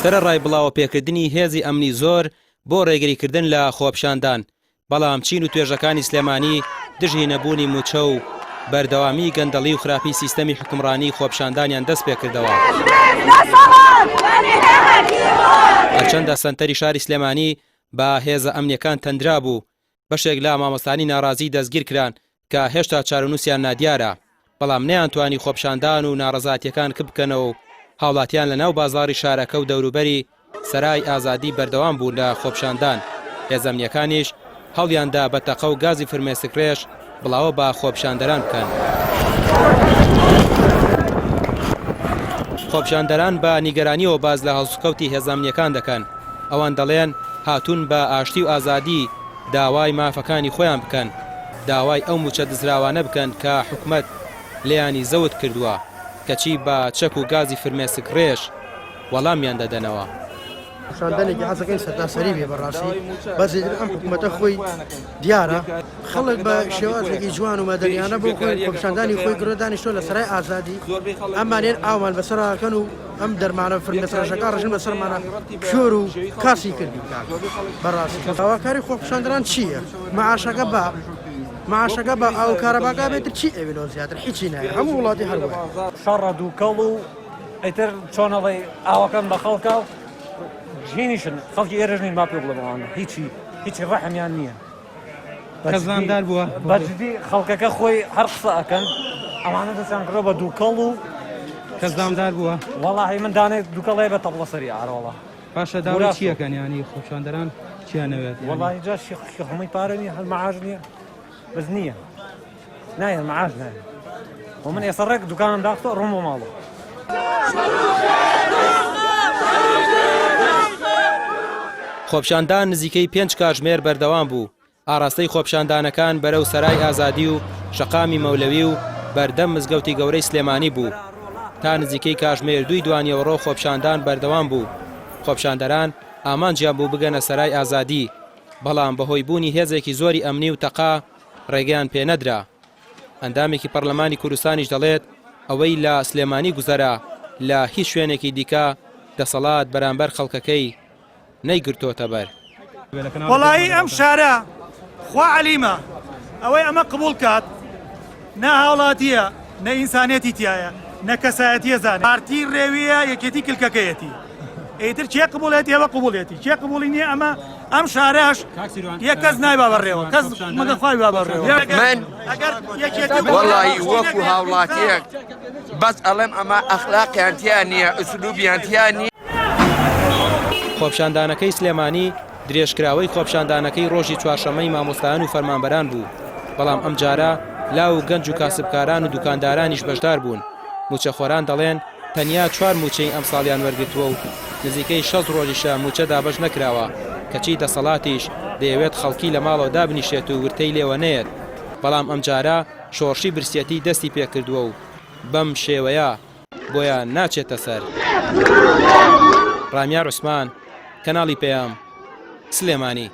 سەرەڕای بڵاوەپێکردنی هێزی ئەمنی زۆر بۆ ڕێگریکردن لە خۆپیشاندان، بەڵام چین و توێژەکانی سلێمانی دژی نەبوونی مووچە و بەردەوامی گەندەڵی و خراپی سیستەمی حوکمڕانی خۆپیشاندانیان دەستپێکردەوە. هەرچەندە سەنتەری شاری سلێمانی بە هێزە ئەمنیەکان تەندرابوو، بەشێک لە مامۆستانی ناڕازی دەستگیرکران کە هێشتا چارەنووسیان نادیارە، بەڵام نەیانتوانی خۆپیشاندان و ناڕەزاتییەکان کپ بکەنەوە و هاوڵاتیان لە ناو بازاڕی شارەکە و دەوروبەری سەرای ئازادی بەردەوام بوون لە خۆپیشاندان، هێزە ئەمنییەکانیش هەوڵیاندا بە تەقە و گازی فرمێسکڕێژ بڵاوە بە خۆپیشاندەران بکەن. خۆپیشاندەران بە نیگەرانییەوە باس لە هەڵسوکەوتی هێزە ئەمنییەکان دەکەن، ئەوان دەڵێن هاتوون بە ئاشتی و ئازادی داوای مافەکانی خۆیان بکەن، داوای ئەو مووچە دزراوانە بکەن کە حکومەت لێیانی زەوت کردووە، کەچی بە چەک و گازی فرمێسکڕێژ وەڵامیان دەدەنەوە. پیشاندانێکی حەزەکەین سەرتاسەری بێ بەڕاستی بەس ئیتر ئەم حکوومەتە خۆی دیارە خەڵک بە شێوازێکی جوان و مەدەنیانە بۆ خۆی خۆپیشاندانی خۆی گرۆ دانیشتووە لە سەرای ئازادی ئەمانێن ئاومان بەسەراکەن و ئەم دەرمانە فرمێسکڕێژەکان ڕژن بەسەرمانە کۆر و کاسی کردی کاک بەڕاستی داواکاری خۆپیشاندەران چییە معاشەکە بە معاشەکە بە ئاو کارەباکە بێتر چی ئەوێ لەوە زیاتر هیچی ناوێ هەموو وڵاتی هەر وایە. شەڕە دووکەڵ و ئیتر چۆن ئەڵێی ئاوەکەم بە خەڵکە و هینیشن خەڵکی ئێرەش نین با پێ بڵێم ئەوانە هیچی هیچی ڕەحمیان نییە. کەس زامدار بووە؟ بەجدی خەڵکەکە خۆی هەر قسە ئەکەن ئەوانە دەستیان کردوە بە دووکەڵ و کەس زامدار بووە؟ وەڵاهی من دانێک دووکەڵ هەیە بە تەپڵە سەری ئارەوەڵا باشە داوای چی ئەکەن یانی خۆپیشاندەران چیان ئەوێت وەڵاهی جا شێخ هەمووی پارە نییە هەر مەعاش نییە بەس نییە نایەن مەعاش نایەن و من ئێستا ڕێک دوکانم داخستوە ڕۆم بۆ ماڵەوە. خۆپیشاندان نزیکەی پێنج کاژمێر بەردەوام بوو، ئاڕاستەی خۆپیشاندانەکان بەرەو سەرای ئازادی و شەقامی مەولەوی و بەردەم مزگەوتی گەورەی سلێمانی بوو. تا نزیکەی کاژمێر دووی دوانیوەڕۆ خۆپیشاندان بەردەوام بوو، خۆپیشاندەران ئامانجیان بوو بگەنە سەرای ئازادی، بەڵام بەهۆی بوونی هێزێکی زۆری ئەمنی و تەقە ڕێگەیان پێنەدرا. ئەندامێکی پەڕلەمانی کوردستانیش دەڵێت، ئەوەی لە سلێمانی گوزەرا لە هیچ شوێنێکی دیکە دەسەڵات بەرامبەر خەڵکەکەی نەیگرتۆتە بەر. وەڵایی ئەم شارە خوا عەلیمە ئەوەی ئەمە قبوڵ کات نە هاوڵاتیە نە ئینسانیەتی تیایە نە کەسایەتیە زانێ پارتی ڕێویە یەکێتی کلکەکەیەتی ئیتر کێ قبوڵێتی ئەوە قبوڵێتی کێ قبوڵی نییە ئەمە ئەم شارەش یەک کەس نایبا بەڕێوە کەس مەگە خوای با بەڕێوە من ئەگەر یەکێتی وەڵی وەکو هاوڵاتیەک بەس ئەڵێم ئەمە ئەخلاقیان تیا نییە ئوسلوبیان تیا نییە. خۆپیشاندانەکەی سلێمانی درێژکراوەی خۆپیشاندانەکەی ڕۆژی چوارشەممەی مامۆستایان و فەرمانبەران بوو، بەڵام ئەمجارە لاو و گەنج و کاسبکاران و دوکاندارانیش بەشدار بوون، مووچەخۆران دەڵێن تەنیا چوار مووچەی ئەمساڵیان وەرگرتووە و نزیکەی 60 ڕۆژیشە مووچە دابەش نەکراوە، کەچی دەسەڵاتیش دەیەوێت خەڵکی لە ماڵەوە دابنیشێت و ورتەی لێوە نەیەت، بەڵام ئەمجارە شۆڕشی برسیەتی دەستی پێکردووە و بەم شێوەیە بۆیان ناچێتە سەر. ڕامیار عوسمان، کەناڵی پەیام، سلێمانی.